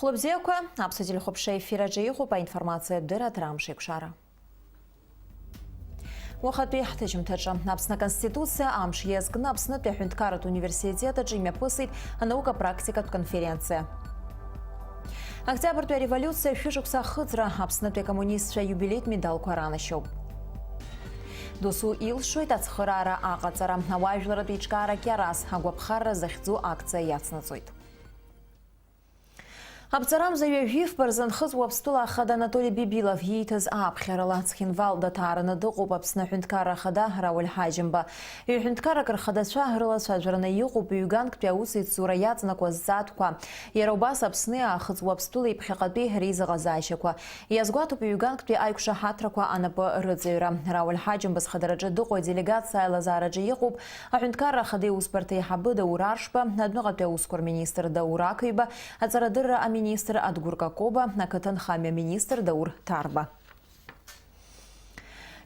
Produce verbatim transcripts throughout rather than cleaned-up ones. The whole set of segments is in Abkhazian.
Хәлыбзиақәа, аԥсуа телехәаԥшра ефир аҿы иҟоуп аинформациатә дырраҭара Амшеикәшара. Уахатәи ҳҭыжьымҭаҿы Аԥсны Аконституциа амш иазкны Аԥснытәи аҳәынҭқарратә университет аҿы имҩаԥысит анаука-практикатә конференциа. Октиабртәи ареволиуциа шәышықәса ахыҵра, Аԥснытәи акоммунистцәа аиубилеитә медалқәа ранашьоуп. Досу илшоит ацхыраара аҟаҵара, ауаажәларратә еиҿкаара Кьарас агәаԥхарра захьӡу акциа иацнаҵоит. Аԥҵарамза ҩажәи фба рзы нхыҵ Уаԥстәыла ахада Анатоли Бибилов ииҭаз ааԥхьарала Цхинвал даҭаараны дыҟоуп Аԥсны аҳәынҭқарра ахада Рауль Ҳаџьымба. Ҩ-ҳәынҭқаррак рхадацәа рылацәажәараны иҟоуп ҩганктәи аусеицура иаҵанакуа зҵаатәқәа. Иара убас Аԥсни Аахыҵ Уаԥстәылеи ԥхьаҟатәи реизыҟазаашьақәа. Иазгәаҭоуп ҩганктәи аиқәшаҳаҭрақәа анапы рыҵаҩра. Рауль Ҳаџьымба зхадараҿы дыҟоу аделегациа аилазаараҿы иҟоуп Аҳәынҭқарра Ахада иусбарҭа аиҳабы Даур Аршба, адәныҟатәи аусқәа рминистр Даур Ақыҩба, аҵарадырра аминистр Адгәыр Какоба, ақыҭанхамҩа аминистр Даур Ҭарба.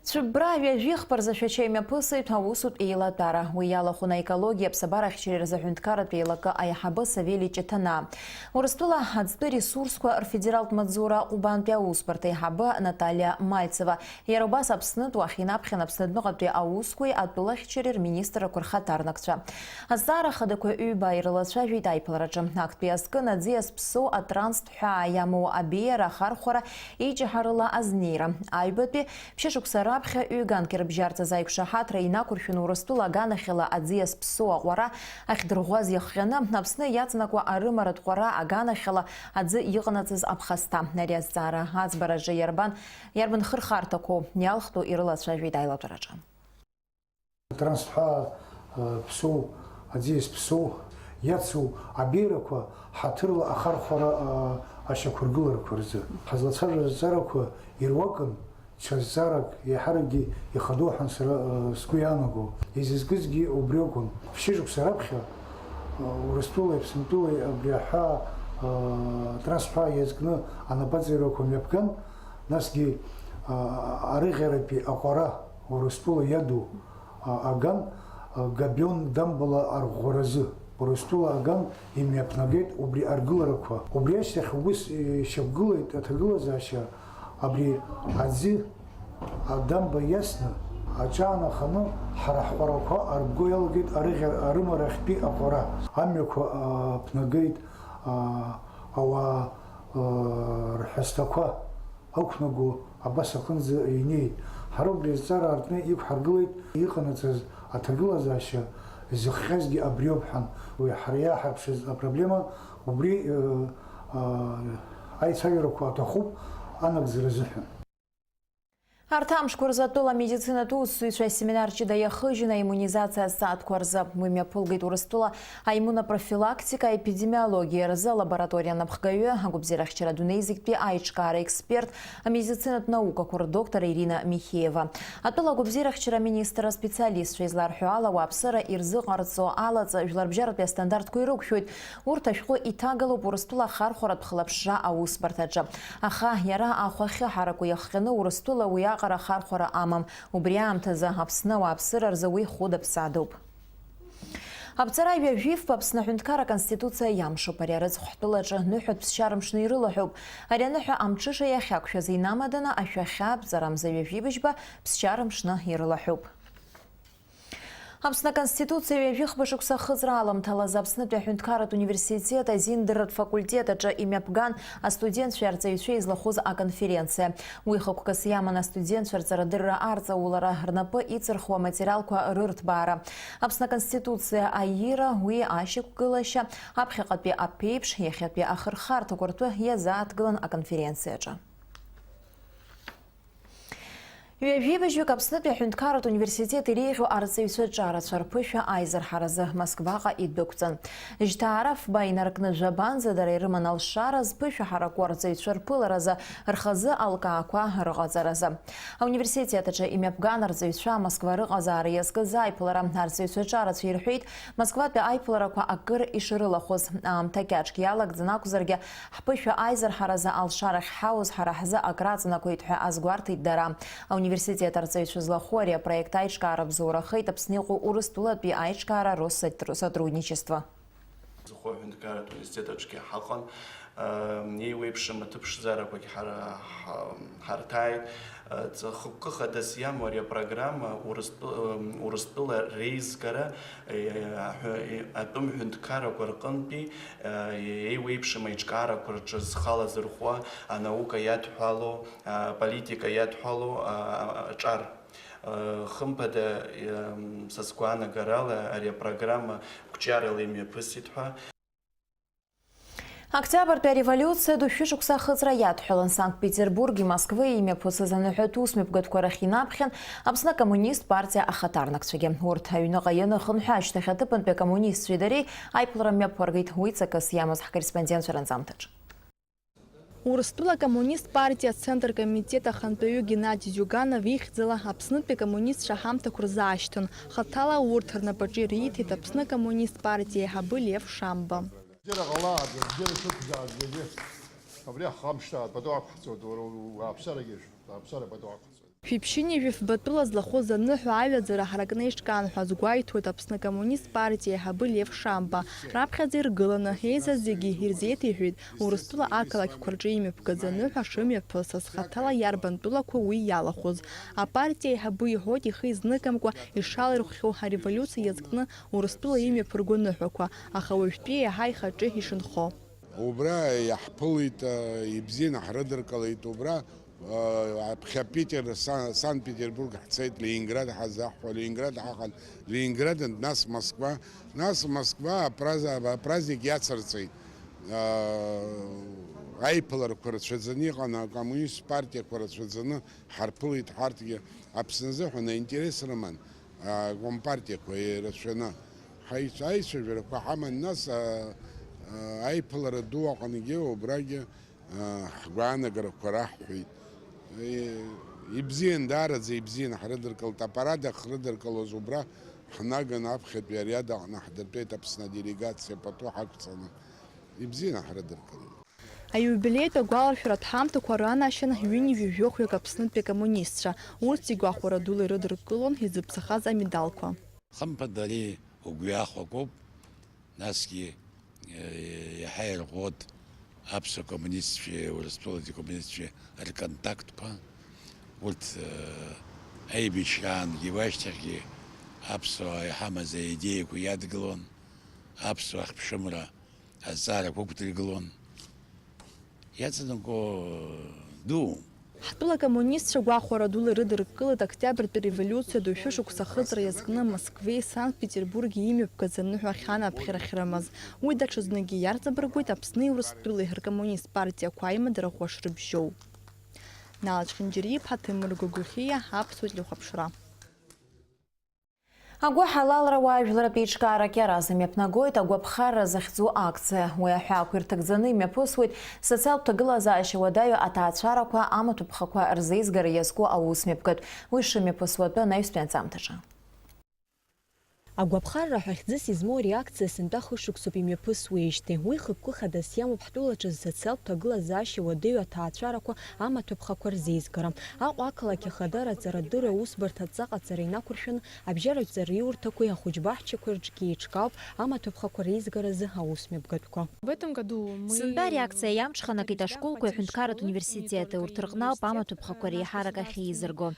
Цәыббра ҩажәи хԥа рзы Шәача имҩаԥысит аусутә еилатәара. Уи иалахәын аекологиа аԥсабарахьчареи рзы аҳәынҭқарратә еилакы аиҳабы Савели Ҷыҭанаа. Урыстәыла аӡтәы ресурсқәа рфедералтә маҵзура Ҟәбантәи аусбарҭа аиҳабы Наталиа Мальцева. Иара убас Аԥснытә уахь инаԥхьан Аԥсны адәныҟатәи аусқәеи атәылахьчареи рминистррақәа рхаҭарнакцәа. Азҵаара хадақәа ҩба ирылацәажәеит аиԥылараҿы. Актәи азкын аӡиас ԥсоу атранст ҳәаа иамоу абеиара ахархәара еиҷаҳарыла азнеира. Аҩбатәи ԥшьышықәса раԥхьа ҩганк ирыбжьарц азы аиқәшаҳаҭра инақәыршәаны Урыстәыла аганахьала аӡиас ԥсоу аҟәара ахьдырӷәӷәаз иахҟьаны Аԥсны иаҵанакуа арымаратә ҟәара аганахьала аӡы иҟанаҵаз аԥхасҭа. Ари азҵаара аӡбараҿы иарбан Иарбан хырхарҭақәоу иалхтәу ирылацәажәеит аилатәараҿы. Атрансҳәаа, э, ԥсоу, аӡиас ԥсоу иацу абеиарақәа ҳаҭырла ахархәара, э, ашьақәыргыларақәа рзы. Ҳазлацәажәоз азҵаарақәа ируакын, ҽа зҵаарак еиҳаракгьы ихадоу ҳәа сара, э, сгәы иаанаго. Изызкызгьы убри акәын. Шьыжьқәса раԥхьа, э, Урыстәылеи Аԥсынтәылеи абри аҳәаа, э, атрансҳәаа иазкны анапаҵаҩрақәа мҩаԥган, Насгьы, а, арыӷьаратәи аҟәара Урыстәыла иаду, а, аган, а, Габион дамбала арӷәӷәаразы Урыстәыла аган имҩаԥнагеит убри аргыларақәа. Убри ашьҭахь ус ишьақәгылеит аҭагылазаашьа, абри аӡы, а, дамба иасны, аҿаанаханы ҳара ҳҟәарақәа арбго иалагеит арыӷьа-, арымарахьтәи аҟәара. Амҩақәа, а, ԥнагеит, а, ауаа, а, рҳәасҭақәа. Ықәнаго абас аҟынӡа инеит. Ҳара убри азҵаара аартны иқәҳаргылеит, иҟанаҵаз аҭагылазаашьа зыхҟьазгьы абриоуп ҳәан. Уи ҳара иааҳарԥшыз апроблема убри, э, э, аицәажәарақәа аҭахуп анагӡара азыҳәан. Арҭ амшқәа рзы атәыла амедицинатә усзуҩцәа асеминар ҷыда иахыжьын аиммунизациа азҵаатәқәа рзы. Уи мҩаԥылгеит Урыстәыла аиммунопрофилактика, аепидемиологиа рзы алабораториа анапхгаҩы, агәабзиарахьчара адунеи зегьтәи аиҿкаара експерт, амедицинатә наукақәа рдоктор Ирина Михеева. Атәыла агәабзиарахьчара аминистр аспециалистцәа изларҳәо ала, ауааԥсыра ирзыҟарҵо алаҵа жәларбжьаратәи астандартқәа ирықәшәоит. Урҭ ашәҟәы иҭагалоуп Урыстәыла ахархәаратә хылаԥшра аусбарҭаҿы. Аха иара ахәахьы ҳараку иахҟьаны Урыстәыла уиаҟара ахархәара амам. Убри аамҭазы Аԥсны ауааԥсыра рзы уи хәыда-ԥсадоуп. Аԥҵара ҩажәифба Аԥсны аҳәынҭқарра Аконституциа иамшуп. Ари арыцхә ҳтәылаҿы ныҳәатә ԥсшьара мшны ирылаҳәоуп. Ари аныҳәа амҽыша иахьақәшәаз инамаданы ашәахьа аԥҵарамза ҩажәибжьба ԥсшьара мшны ирылаҳәуп. Аԥсны Аконституциа ҩажәихба шықәса ахыҵра аламҭалаз Аԥснытәи аҳәынҭқарратә университет азиндырратә факультет аҿы имҩаԥган астудентцәеи арҵаҩцәеи излахәыз аконференциа. Уи хықәкыс иаман астудентцәа рҵарадырра арҵаулара, рнапы иҵырхуа аматериалқәа рырҭбаара. Аԥсны Аконституциа аиира, уи ашьақәгылашьа, аԥхьаҟатәи аԥеиԥш, иахьатәи ахырхарҭақәа ртәы иазааҭгылан аконференциаҿы. Ҩажәибжьҩык Аԥснытәи аҳәынҭқарратә университет иреиӷьу арҵаҩцәа ҿарацәа рԥышәа аизырҳаразы Москваҟа идәықәҵан. Жьҭаара фба инаркны жәабанӡа дара ирыман алшара зԥышәа ҳараку арҵаҩцәа рԥыларазы, рхазы алкаақәа рыҟаҵаразы. Ауниверситет аҿы имҩаԥган арҵаҩцәа Москва рыҟазаара иазкыз аиԥылара. Арҵаҩцәа ҿарацәа ирҳәеит, Москватәи аиԥыларақәа акыр ишрылахәыз. Аамҭа кьаҿк иалагӡан акәзаргьы, Ҳԥышәа аизырҳаразы алшара ахьҳауз ҳара ҳзы акраҵанакуеит ҳәа азгәарҭеит дара. Ауниверситет арҵаҩцәа злахәу ари апроект аиҿкаара бзоурахеит Аԥсны иҟоу Урыстәылатәи аиҿкаара Россотрудничество. Зхы аҳәынҭқарратә университет аҿгьы ҳаҟан. Еиуеиԥшым аҭыԥ ԥшӡарақәагь ҳара ҳа-, ҳарҭааит. Ҵхы-, хықәкы хадас иамоу ари апрограмма Урыстәы-, Урыстәыла реизгара, е, аҳәы-, е, атәым ҳәынҭқаррақәа рҟынтәи, е, еиуеиԥшым аиҿкаарақәа рҿы зхы алазырхәуа, анаука иадҳәалоу, аполитика иадҳәалоу, а, аҿар. Хымԥада, са сгәаанагарала, ари апрограмма қәҿиарала имҩаԥысит ҳәа. Октиабртәи ареволиуциа ду шәышықәса ахыҵра иадҳәалан Санкт-Петербурги Москвеи имҩаԥысыз аныҳәатә усмҩаԥгатәқәа рахь инаԥхьан Аԥсны Акоммунист партиа ахаҭарнакцәагьы. Урҭ аҩныҟа ианыхынҳәы ашьҭахь аҭыԥантәи акоммунистцәеи дареи аиԥылара мҩаԥыргеит, уи ҵакыс иамаз ҳкорреспондентцәа ранҵамҭаҿ. Урыстәыла Коммунист партиа Ацентр Комитет ахантәаҩы Геннади Зиуганов ихьӡала Аԥснытәи акоммунистцәа ҳамҭақәа рзаашьҭын. Хаҭала урҭ рнапаҿы ириҭеит Аԥсны Акоммунист партиа аиҳабы Лев Шамба. Џьара ҟалааӡа, џьара шәықәзааӡагьы. Абри аҳхамшҭа пату ақәҳҵоит, уара уааԥсарагьы, уааԥсара пату ақәҳҵоит. Шәиԥшьыни жәафба тәыла злахәыз аныҳәа аҩаӡара ҳаракны ишканҳәа азгәеиҭоит Аԥсны Акоммунист партиа аиҳабы Лев Шамба. Раԥхьаӡа иргыланы, еизаз зегьы ирзеиҭеиҳәеит Урыстәыла ақалақьқәа рҿы имҩаԥгаз аныҳәа шымҩаԥысыз, хаҭала иарбан тәылақәоу уи иалахәыз. Апартиа аиҳабы иҳәоит ихы изныкымкәа ишалырххьоу ареволиуциа иазкны Урыстәыла имҩаԥырго аныҳәақәа, аха уажәтәи еиҳа ихаҿы ишынхо. Убра иаҳԥылеит, ибзианы ҳрыдыркылеит, убра Аԥхьа Питер, Сан-, Санкт-Петербург ҳцеит, Ленинград ҳазаҳҳәо, Ленинград ҳаҟан, Ленинград, нас Москва, нас Москва апраза-, апраздник иацырҵеит. Аиԥыларақәа рацәаӡаны иҟан, акоммунист партиақәа рацәаӡаны ҳарԥылеит ҳарҭгьы, Аԥсны азыҳәан аинтерес рыман, акомпартиақәа ирацәаны. Ҳаицәажәарақәа ҳаман, нас, аиԥылара ду аҟынгьы, убрагьы ҳгәаанагарақәа раҳҳәеит. Ибзиан, даараӡа ибзиан ҳрыдыркылт, аппарат ахьрыдыркылоз убра ҳнаган аԥхьатәи ариад аҟны ҳдыртәеит Аԥсны аделегациа пату ҳақәҵаны. Ибзиан ҳрыдыркылеит. Аиубилеитә агәаларшәаратә ҳамҭақәа ранашьан ҩынҩажәи жәохәҩык Аԥснытәи акоммунистцәа. Урҭ зегь гәахәара дула ирыдыркылон изыԥсахаз амедалқәа. Хымԥада, ари угәы иахәақәоуп, насгьы, э, иаҳа ирӷәӷәоит аԥсуа коммунистцәеи Урыстәылатәи коммунистцәеи рконтактқәа. Урҭ, э, аибашьраангьы уашьҭахьгьы аԥсуаа иҳамаз аидеиақәа иадгылон, аԥсуаа ахьԥшымра азҵаарақәа ықәдыргылон. Иаҵанакуа дууп. Ҳтәыла акоммунистцәа гәахәара дула ирыдыркылеит Октиабртәи ареволиуциа ду шәышықәса ахыҵра иазкны Москвеи Санкт-Петербурги имҩаԥгаз аныҳәа ахьанаԥхьарахь рымаз. Уи даҽазныкгьы иарҵабыргуеит Аԥсни Урыстәылеи ркоммунист партиақәа аимадара ӷәӷәа шрыбжьоу. Нала Чхинџьариа-иԥҳа, Ҭемыр Гогохиа, Аԥсуа телехәаԥшра. Агәыҳалалра уаажәларратә еиҿкаара Кьараз имҩаԥнагоит агәаԥхарра захьӡу акциа. Уи аҳәаақәа ирҭагӡаны имҩаԥысуеит социалтә ҭагылазаашьа уадаҩу аҭаацәарақәа амаҭәахәқәа рзеизгара иазку аусмҩаԥгатә. Уи шымҩаԥысуа атәы анаҩстәи анҵамҭаҿы. Агәаԥхарра ҳәа хьӡыс измоу ари акциа сынтәа хышықәсоуп имҩаԥысуеижьҭеи. Уи хықәкы хадас иамоуп ҳтәылаҿы социалтә ҭагылазаашьа уадаҩу аҭаацәарақәа амаҭәахәқәа рзеизгара. Аҟәа ақалақь ахадара аҵарадырра аусбарҭа аҵаҟаҵара инақәыршәаны, абжьаратә ҵараиурҭақәеи ахәыҷбаҳчақәеи рҿгьы еиҿкаауп амаҭәахәқәа реизгаразы аусмҩаԥгатәқәа. В этом году мы Сынтәа ари акциа иамҽханакит ашколқәеи аҳәынҭқарратә университети, урҭ рҟны ауп амаҭәахәқәа реиҳарак ахьеизырго.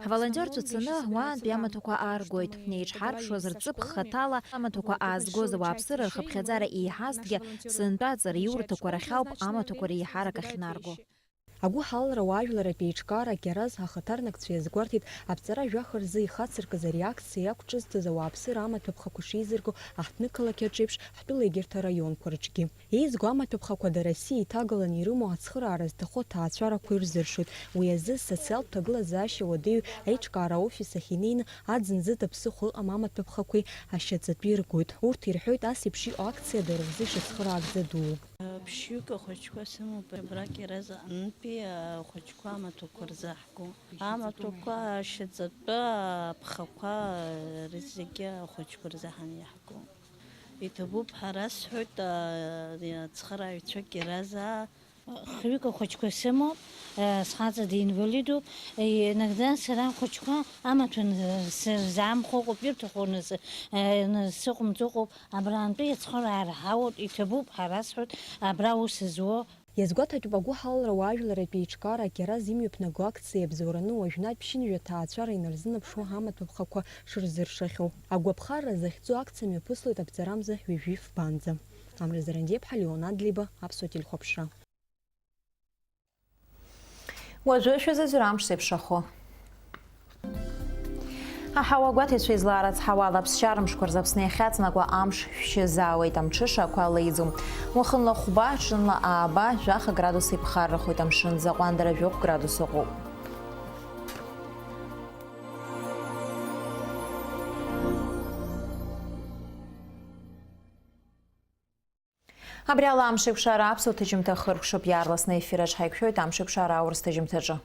Ҳволонтиорцәа цаны уаантәи амаҭәақәа ааргоит. Еиҿҳарԥшуаз рҵыԥх хаҭала амаҭәақәа аазгоз ауааԥсыра рхыԥхьаӡара еиҳазҭгьы, сынтәа аҵараиурҭақәа рахь ауп амаҭәақәа реиҳарак ахьнарго. Агәыҳалалра уаажәларратә еиҿкаара Кьараз ахаҭарнакцәа иазгәарҭеит, аԥҵара жәаха рзы ихацыркыз ари акциа иақәҿызҭыз ауааԥсыра амаҭәахәқәа шеизырго аҳҭнықалақь аҿеиԥш, ҳтәыла егьырҭ араионқәа рҿгьы. Еизго амаҭәахәқәа дара рзы иҭагаланы ирымоу ацхыраара зҭаху аҭаацәарақәа ирзыршоит. Уи азы социалтә ҭагылазаашьа уадаҩу аиҿкаара аофис ахь инеины, аӡын зыда ԥсыхәа ыҟам амаҭәахәқәеи ашьаҵатәи иргоит. Урҭ ирҳәоит, ас еиԥш иҟоу акциа дара рзы ишыцхыраагӡа дуу. Ԥшьҩык ахәыҷқәа сымоуп, абрак иаразы аҟнытәи ахәыҷқәа амаҭәақәа рзы ҳгәы. Амаҭәақәа ашьаҵатәы аԥхақәа зегьы ахәыҷқәа рзы ҳан иаҳгон. Иҭабуп ҳәа расҳәоит, а, ацхырааҩцәак иаразы Хҩык ахәыҷқәа сымоуп, схаҵа динвалидуп. Иногда сара ахәыҷқәа амаҭәа сырзаамхо ыҟоуп, ирҭаху сыҟамҵо ыҟоуп. Абраантәи ацхыраара ҳауеит, иҭабуп ҳәа расҳәоит, абра аус зуо. Иазгәаҭатәуп агәыҳалалра уаажәларратә еиҿкаара Акьараз имҩаԥнаго акциа иабзоураны уажәнатә ԥшьынҩажәа ҭаацәара инарзынаԥшуа амаҭәа ԥхақәа шырзыршахьоу. Агәаԥхарра захьӡу акциа мҩаԥыслоит Абҵарамза ҩажәи фбанӡа. Амра Зарандиаԥҳа, Леон Адлеиба, Аԥсуа телехәаԥшра. Уажәы шәазыӡырҩ амш зеиԥшрахо. Аҳауа гәаҭеицәа излаарыцҳауа ала аԥсшьара мшқәа рзы Аԥсны иахьаҵанакуа амш шәшьы заауеит, амҽыша ақәа леиӡом. Уахынла хәба, ҽынла ааба, жәаха градус иԥхаррахоит, амшын заҟәандара жәохә градус ыҟоуп. Абри ала амш еиқәшара аԥсуа ҭыжьымҭа хыркәшоуп, иаарласны ефираҿ ҳаиқәшәоит амш еиқәшара аурыс ҭыжьымҭаҿы.